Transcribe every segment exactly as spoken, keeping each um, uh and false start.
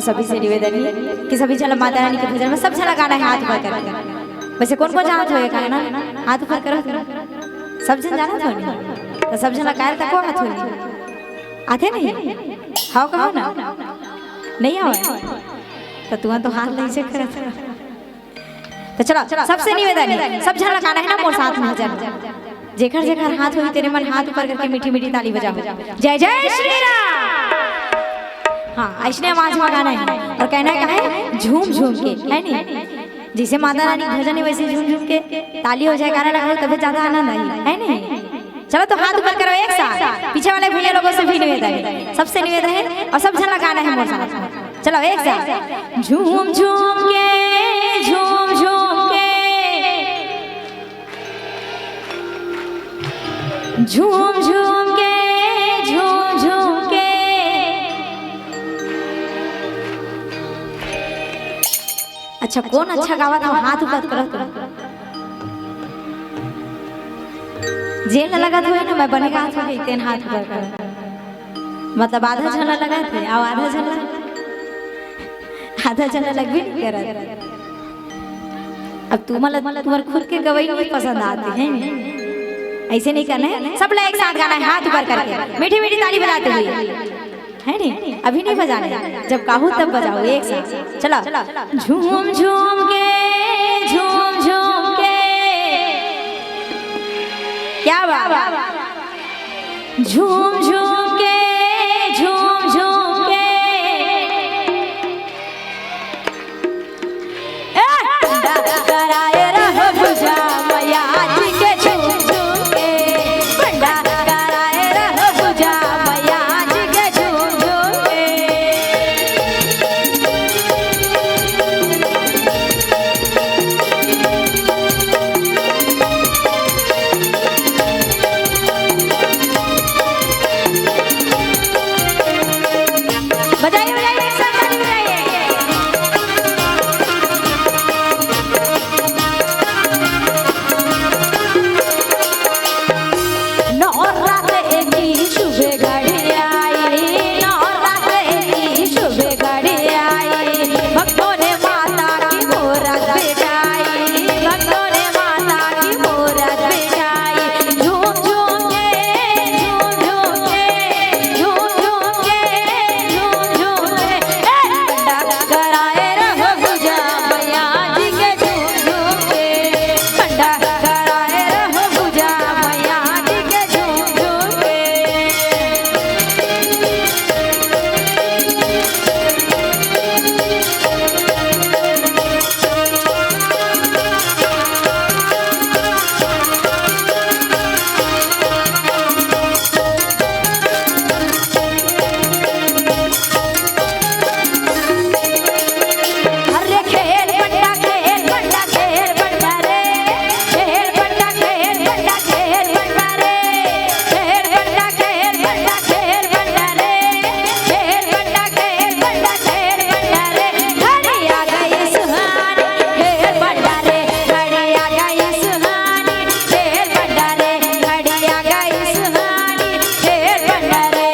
सभी से निवेदन हे कि सभी झन ला माता रानी के भजन में सब झन ला गाना हे हाथ ऊपर करके। वैसे कोन कोन जानत हो ये गाना? हाथ ऊपर करो। सब झन जानत हो नहीं? तो सब झन ला कायल तक को हाथ होई। आथे नहीं? हाव कहो ना? नहीं हाव? तो तुमन तो हाथ नहीं चेक करत हो। तो चलो, सबसे निवेदन हे, सब झन ला गाना हे ना मोर साथ में भजन। जेकर जेकर हाथ होई तेरे मन हाथ ऊपर करके मीठी मीठी ताली बजाओ। जय जय श्री राम। हाँ, अइसने आवाज में गाना हे और कहना हे का हे, झूम झूम के, है नहीं? जैसे माता रानी के भजन हे वैसे झूम झूम के ताली हो, जयकारा लगाओ, तभी ज्यादा आनंद आई, है नहीं? चलो तो हाथ ऊपर करो एक साथ, पीछे वाले भैया लोगों से भी निवेदन हे, सबसे निवेदन हे और सब झन ला गाना हे मोर साथ। चलो एक साथ, झूम झूम के, झूम झूम के, झूम झूम के, झूम झूम के। अच्छा, कोन अच्छा गावत हो, हाथ ऊपर करो तो। जेन ला लगत होही ना मैं बने गावत होही, तेन हाथ ऊपर करो। मतलब आधा झन ला लगत हे, अउ आधा झन ला, आधा झन ला लगबे नहीं करत। अब तुमन ला, तुम्हर खुद के गवई नहीं पसंद आत हे, अइसे नहीं करना हे। सब ला एक साथ गाना हे, हाथ ऊपर करके, मीठी मीठी ताली बजाते हुए, है नहीं? अभी नहीं बजाना हे, जब कहूँ तब बजाओ एक साथ। चलो, झूम झूम के, झूम झूम के, क्या बात। झूम झूम के, झूम झूम के। ए! बजाइए, बजाइए, एक साथ ताली बजाइए। नवरात एकी शुभ घड़ी आई, नवरात एकी शुभ घड़ी आई, भक्तों ने माता की मूरत बिठाई, भक्तों ने माता की मूरत बिठाई। झूम झूम के, झूम झूम के, झूम झूम के, झूम झूम के। ए! कराए रहो पूजा मैया जी के झूम झूम के। पंडा कराए रहो पूजा मैया जी के झूम झूम के। अरे खेल बंडा, खेल बंडा, खेल बंडा रे। खेल बंडा, खेल बंडा, खेल बंडा रे। खेल बंडा, खेल बंडा, खेल बंडा रे। खेल बंडा, खेल बंडा, खेल बंडा रे। घड़ी आ गई सुहानी, खेल बंडा रे। घड़ी आ गई सुहानी, खेल बंडा रे। घड़ी आ गई सुहानी, खेल बंडा रे।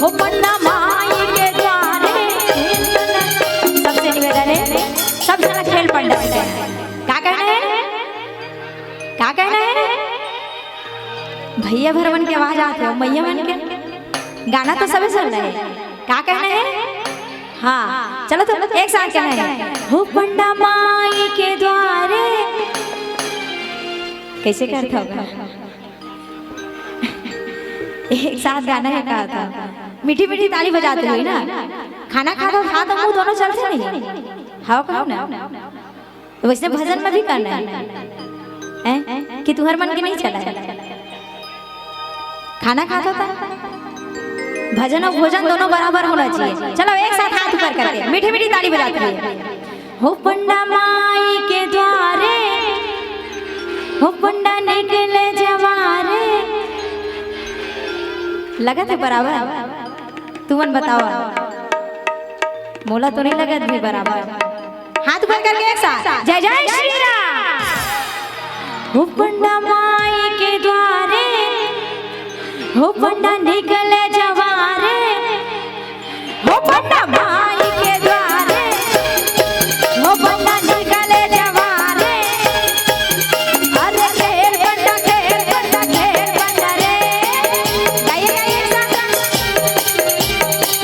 हो पन्ना माई के द्वारे। सबसे निवेदन हे, सब झन खेल पंडा। का कहना हे? का कहना हे? भैया भर मन के आवाज आत हे, मैया मन के गाना तो सबे सुन रहे। का कहना हे? हाँ, चलो तो एक साथ कहना हे, हो पंडा माई के द्वारे। कैसे करता होगा? एक साथ गाना हे कहा था, मीठी मीठी ताली बजाते हुए ना। खाना खाता, हाथ अउ मुंह दोनों चलते नहीं। हाँ, कहो ना। तो वैसे भजन में भी करना हे, हैं? कि तुहर मन के नहीं चला हे? खाना खाता था, भजन और भोजन दोनों बराबर होना चाहिए। चलो, एक साथ हाथ ऊपर करके मीठी मीठी ताली बजाते हुए। हो पंडा माई के द्वारे, हो पंडा निकले जवारे। लगत हे बराबर? तुमन बताओ, मोला तो नहीं लगत भी बराबर। हाथ ऊपर करके एक साथ, जय जय श्री राम। हो पंडा माई के द्वारे, हो पंडा निकले जवारे, हो पंडा माई के द्वारे, हो पंडा निकले जवारे। अरे घेर पंडा, घेर पंडा, घेर पंडा रे। गाइए, गाइए एक साथ।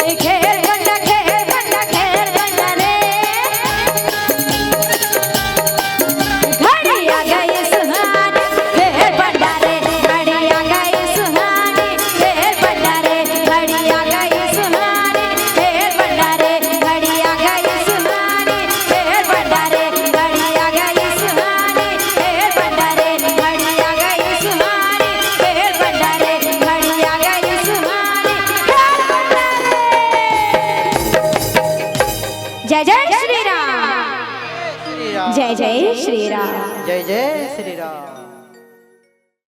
ए घेर पंडा, घेर पंडा, घेर पंडा रे। घड़ी आ गई सुहानी, घेर पंडा रे। घड़ी आ गई सुहानी, घेर पंडा रे। घड़ी आ गई सुहानी, घेर पंडा रे। घड़ी आ गई सुहानी, घेर पंडा रे। घड़ी आ गई सुहानी, घेर पंडा रे। घड़ी आ गई सुहानी, घेर पंडा रे। घड़ी आ गई सुहानी, घेर पंडा रे। जय जय श्री राम। जय जय श्री राम। जय जय श्री राम।